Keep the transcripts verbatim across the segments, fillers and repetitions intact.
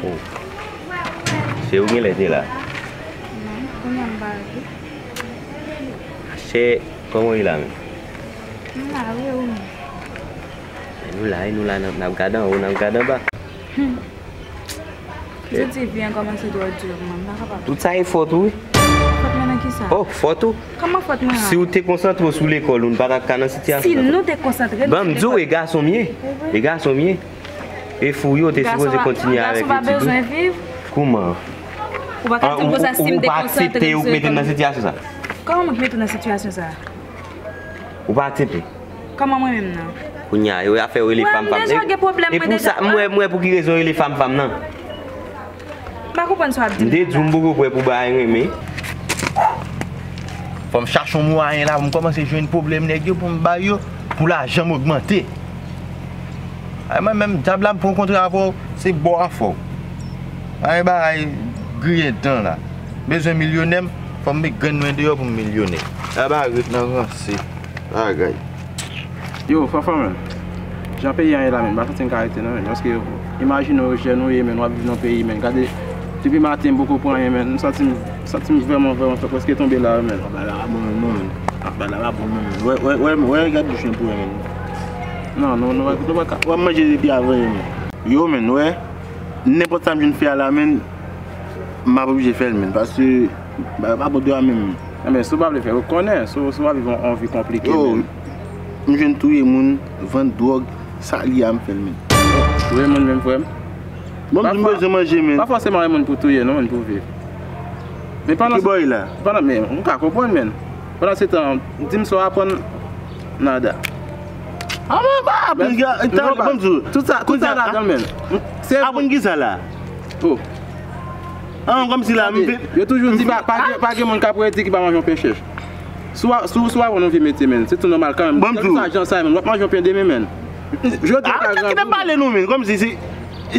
Oh. Se ou genlè te la? Non, kounye a m parèt wi. Chè, kòman w ye la menm? M la wi, e ou menm? E nou la, e nou la, n ap, n ap gade anwo, n ap gade anba. Hmm. M santi vi an kòmanse twò di pou mwen, m pa kapab. Tout sa e fòt ou wi. Fòt mwen nan kisa? Oh, fòt ou? Kòman fòt mwen an? Si w te konsantre w sou lekòl ou, n pa t ap ka nan sitiyasyon sa. Si nou te konsantre nou sou lekòl. Ban m di w, e gason m ye. E vre? E gason m ye. E fi w yo te sipoze kontinye avèk etid ou. Gason pa bezwen viv? Kouman? Ou pa ka di m konsa si m te konsantre m sou lekòl. Ou pa aksepte yo k mete m nan sitiyasyon sa? Kòman mwen k mete w nan sitiyasyon sa? Ou pa aksepte? Kòman mwen menm nan? Kounye a, yo afè yo rele fanm fanm. Mwen deja gen pwoblèm, mwen deja. E pou sa, m wè, m wè pou ki rezon yo rele fanm fanm nan. M pa konprann sa w ap di m nan la. M te di w m poko prè pou bagay renmen. Fò m chache yon mwayen la pou m kòmanse jwenn pwoblèm nèg yo pou m bay yo, pou lajan m ogmante. Ay, mwen menm, dyab la m pran kontra avè w, se bò a fè w. Ay, bagay griyen dan la. Bezwen milyonè, fò m met grenn mwen deyò pou m milyonè. Ay, bagay ret nan ranse. Bagay. Yo, Fanfan, men. Jan peyi an ye la, men, m pa santi m ka rete, non, men. Paske, imajine w, jèn ou ye, men, w ap viv nan peyi, men. Gade, depi maten, m poko pran anyen, men. M santi m, santi m vrèman, vrèman fè, prèske tonbe la, men. Bagay la pa bon, non, men. Bagay la pa bon, non, men. Wè, wè, wè, wè, gad bouch mwen pou wè, men. Non, non, non, nou pa ka, w ap manje depi avan, men. Yo, men, wè, nenpòt sa m jwenn fè a la, men, m ap oblije fè l, men. Paske, bagay pa bon de a menm. Enben, si w pa vle fè, ou konnen, si w, si w ap viv yon, yon vi konplike, men. M jwenn touye moun, vann dwòg, sa l ye a m fè l, men. Touye moun menm, frè m? Bon, m di m bezwen manje, men. Pa fòseman yon moun pou touye, non, men pou viv. Men pandan... Ki bò w ye la? Pandan, men, m ka konprann, men. Pandan se tan, di m sa w aprann, nada. A, mwen pa aprann, ban m di w. Tout sa, tout sa ladan l, men. Aprann ki sa la? Oh. An, kòmsi la, m vin... Yo toujou di, pa, pa gen, pa gen moun k ap redi ki pa manje yon pen chèch. Si w, si w, si w aprann yon vye metye, men, se tou nòmal kanmenm. Bon, kèlkeswa jan sa ye, men, w ap manje yon pen demen, men. Jodi a, ou ka grandi. Kite m pale non, men. Kòmsi si,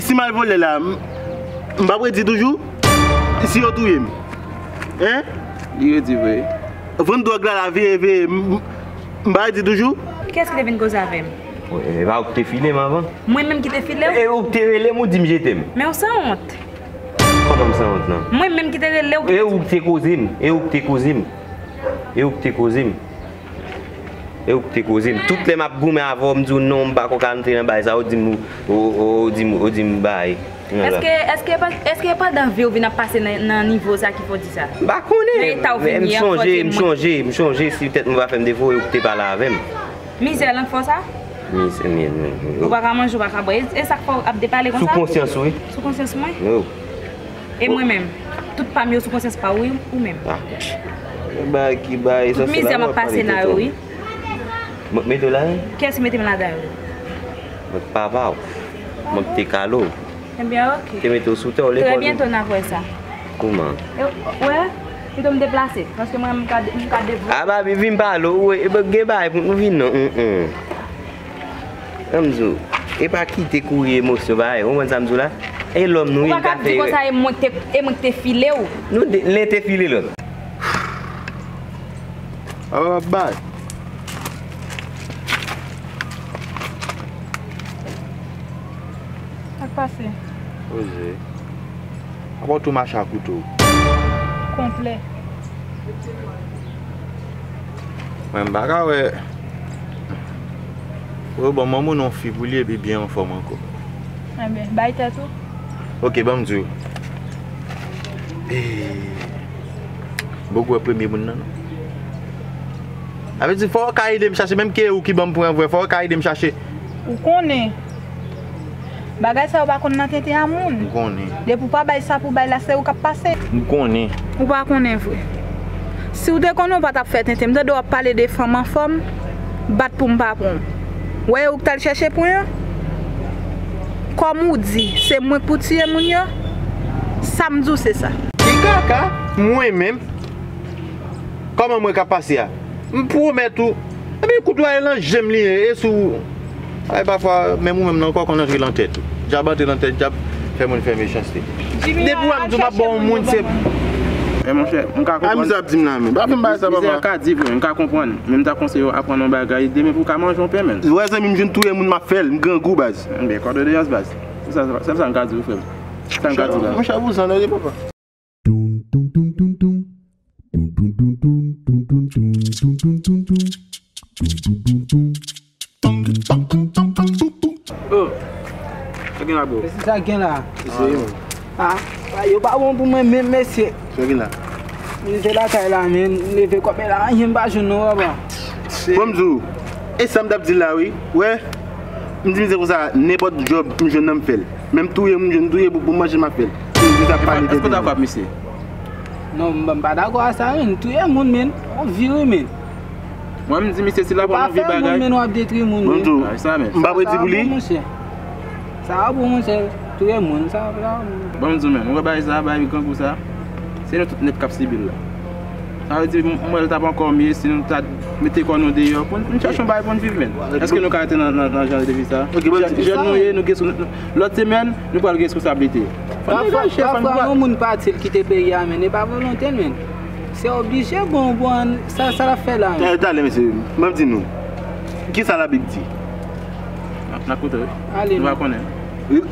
si m al vòlè la, m, m p ap redi toujou? Si yo touye m. Hein? Li redi vre. Vann dwòg la, la, veye, veye, m, m, m p ap redi toujou? Kiyès ki te vin koze avè m? E pa ou ki te file m avan? Mwen menm ki te file w? E ou ki te rele m, ou di m je t'aime. Men w sanwont. Kòman m sanwont nan? Mwen menm ki te rele w. E ou ki te koze m. E ou ki te koze m. E ou ki te koze m. E ou ki te koze m. Tout lè m ap goumen avè w, m di w non, m pa ko ka antre nan bagay sa, ou di m, ou, ou, ou di m, ou di m bagay. Èske, èske, èske pandan vi w vin ap pase nan, nan nivo sa ki fè w di sa? M pa konnen. Nan eta w vin ye an, fò w di m. M chonje, m chonje, m chonje si tèt mwen pa fè m defo, e ou ki te pale avè m. Mizè lan k fè w sa? Mizè, mi, mi, mi. Ou pa ka manje, ou pa ka bwè. E, e sa k fè w ap depale konsa? Sou konsyans ou, wi. Sou konsyans mwen? Wi. E mwen menm? Tout pa m yo sou konsyans pa w, wi, ou menm? Ah. Bagay ki bagay, sa se la mwen ap pale de tèt mwen. Tout mizè m ap pase la yo, wi. Mwen k mete w la, wi? Kiyès ki mete m ladan yo? Mwen k papa w. Mwen k te kale w. Ebyen, oke. Te mete w sou tè w lekòl. Trè byento n ap wè sa. Kouman? E, w wè, pito m deplase, paske mwen, m ka de-, m ka devlope. A, Babi, vin pale w, e, gen bagay pou nou vin non, mm, mm. An m di w, e pa kite kouri emosyon, bagay, ou konprann sa m di w la? E lòm nou ye, n ka fè erè. Ou pa ka di konsa, e mwen k te, e mwen k te file w. Nou de, len te file lòt. Aba bay. Sa k pase? Poze. Apa w tou mache ak kouto? Konplè. Mwen m pa ka wè. Ou bon, manman yon fi pou li epi byen anfòm ankò. Enben, bay tèt ou. Ok, ban m di w. Eh, m poko wè premye moun nan, non. Sa vle di, fò w ka ede m chache, menm ke ou ki ban m pwen an vre, fò w ka ede m chache. Ou konnen. Bagay sa yo pa konn nan tenten a moun. M konnen. Depi w pa bay sa pou bay la, se ou k ap pase. M konnen. Ou pa konnen vre. Si w te konnen, w pa t ap fè tenten. M tande w ap pale de fanm anfòm, bat pou m pa pran w. W wè, ou k t al chèche pwen an? Kòm ou di, se mwen k pou tiye moun yo, sa m di w se sa. Ki kaka, mwen menm? Kòman mwen ka pase a? M pwomèt ou. Epi kout la e nan je m li ye, e sou. Ay, pafwa, menm ou menm nan ankò konn antre nan tèt ou. Djab antre nan tèt djab, fè moun fè mechanste. Depi w ap di w m ap ba yon moun, se. Men monchè, m ka konprann. Ay, mizè ap di m la, men. Pa fè m bagay sa, papa. Mizè ka di vre, m ka konprann. Men m ta konseye w aprann yon bagay, demen pou w ka manje yon pen, men. Ou wè, zanmi m, jwenn touye moun, m ap fè l. M grangou, baz. Enben, kòdoneyans, baz. Se sa, se sa m ka di w, frè m. Sa m ka di w la. Monchè, vouzan, tande, papa. Dun, dun, dun, dun, dun. Dun, dun, dun, dun, dun, dun, dun, dun, dun, dun, dun. Dun, dun, dun, dun. Oh, sa gen la, bro? Mesye, sa gen la? Mesye, yo. Ah, ah, yo pa bon pou mwen menm, mesye. Sa gen la? M te lakay la, men, m leve kòbe la, anyen m pa jwenn non, papa. Bon, m di w, e sa m t ap di la, wi. Wè, m di misye konsa, nenpòt djòb m jwenn nan m fè l. Menm touye moun, jwenn touye pou, pou manje m ap fè l. Se misye ap pale de. Èske w dakò ak misye? Non, m, m pa dakò a sa, men. Touye moun, men. On vi, wi, men. Mwen, m di misye, si l ap pran yon vye bagay. Ou pa fè moun, men w ap detwi moun, men. Bon, m di w, m p ap redi pou li. Sa, sa bon, monchè. Sa bon, monchè. Touye moun, sa, sa. Bon, m di w, men. Ou wè bagay sa, bagay grangou sa. Se nou tout nèt k ap sibi l la. Sa vle di, m, m wè l t ap ankò mye si nou ta mete kò nou deyò pou n, n chèche yon bagay pou n viv, men. Èske nou ka rete nan, nan, nan jan de vi sa? Jèn, jèn nou ye, nou gen sou, lòt semèn, nou pral gen responsablite. Fò n negosye, fò n. Pafwa, yon moun pati, l kite peyi a, men, e pa volonte l, men. Se oblije, bon, bon, sa, sa l ap fè la, men. Talè, talè, mesye, m ap di nou. Kisa Labib di? N ap, n ap koute, wi. Nou pa konnen.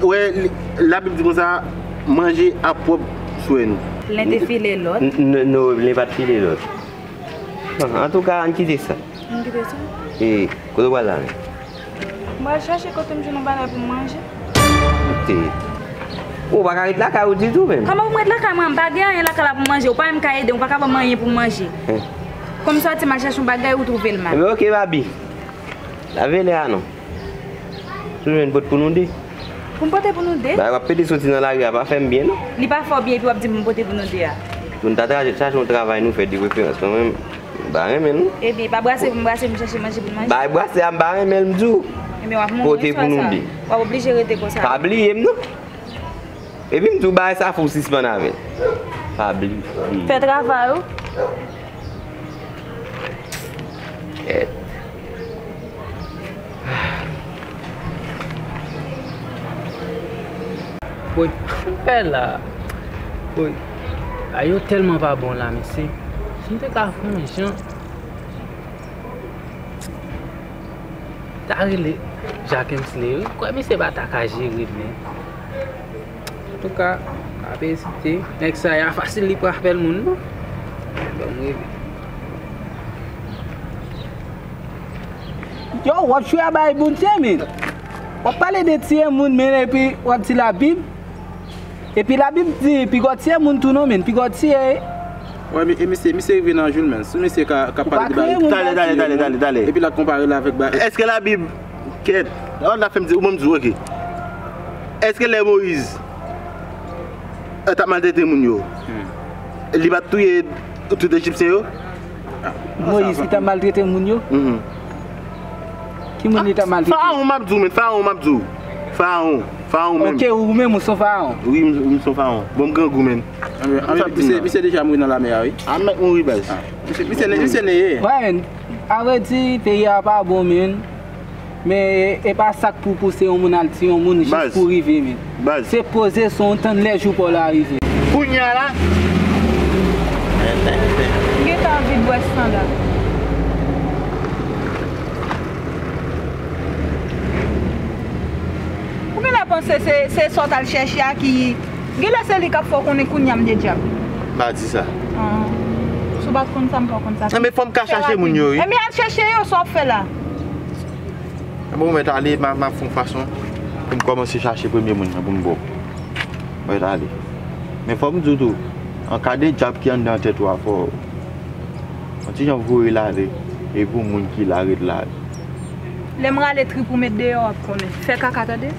Wè, Labib di konsa, manje ap pwòp swè nou. Len te file lòt. N-, n-, non, len pa t file lòt. Antouka, ann kite sa. Ann kite sa? E, kote w pral la menm? M pral chache kote m jwenn yon bagay pou m manje. Kote? Ou pa ka ret lakay ou ditou menm. Kòman pou m ret lakay mwen? M pa gen anyen lakay la pou m manje. Ou pa menm ka ede m, ou pa ka ban m anyen pou m manje. Kòm sòti m al chache yon bagay, ou twouve l mal. Ebyen, oke, Babi. Lave lè a non. Sou jwenn pote pou nou de. Pou m pote pou nou de? Bagay w ap pede soti nan lari a pa fè m byen non. Li pa fè w byen epi w ap di m pote pou nou de a. Pou n ta chache yon travay nou fè de preferans kanmenm. M pa renmen l non. Ebyen, pa brase pou m brase, m chache manje pou m manje. Bay brase a, m pa renmen l, m di w. Ebyen, w ap mouri wi swa sa. W ap oblije rete konsa. Pa bliye m non. Epi m di w bagay sa fò w sispann avè l. Pa bliye. Fè travay ou. Kèt. Woy, fè la. Woy. A yo tèlman pa bon la, mesye. Si m te ka fè yon jan. Ta rele Jacques Kingsley, wi. Kwè misye pa ta ka jere, men. Antouka, pa ezite. Nèg sa a fasil li pran apèl moun, non. Ban m rele. Yo, w ap chwe a bay Bondye, men. W ap pale de tiye moun, men, epi w ap di Labib. Epi Labib di, piga w tiye moun tou non, men, piga w tiye. Wè, mi-, e misye, misye rive nan jou l, men. Si misye ka, ka pale de bagay. Talè, talè, talè, talè, talè. Epi l ap konpare l avèk bagay. Èske Labib, kèt, an la fè m di, ou ban m di w, oke. Èske lè Moyiz, eh, t ap maltrete moun yo, li pa t touye tout Ejipsyen yo? Moyiz ki t ap maltrete moun yo? Mhm. Ki moun li t ap maltrete? Farawon m ap di w, men, Farawon m ap di w. Farawon, Farawon menm. Oke, ou menm ou se yon Farawon? Wi, m, m se yon Farawon. Bon, m grangou, men. Anben, anben, misye, misye deja mouri nan lamè a, wi. A, m mèt mouri, baz. Misye, misye ne-, misye neye. Wè, men, avrèdi, peyi a pa bon, men. Men e pa sa k pou pouse yon moun al tiye yon moun jis pou rive, men. Baz. Se poze sou w, tann lè jou pa w la rive. Kounye a la. M gentan anvi bwè san la. Ou genlè panse se, se sa w t al chèche a ki, genlè se li k ap fè w konnen kounye a m de dyab. Pa di sa. Ah. Si w pa t konn sa, m pa konn sa. Non, men fò m ka chache moun yo, wi. Ebyen, al chèche yo, sa w ap fè la? Bon, mwen mèt ale, m a, m a fè yon fason pou m kòmanse chache premye moun nan pou m ba w. Mwen mèt ale. Men fò m di w tou, an ka de dyab ki anndan tèt ou a, fò yon ti jan voye l ale, e pou moun ki la ret la. Lè m rale trip ou met deyò, w ap konnen. Fè kaka, tande?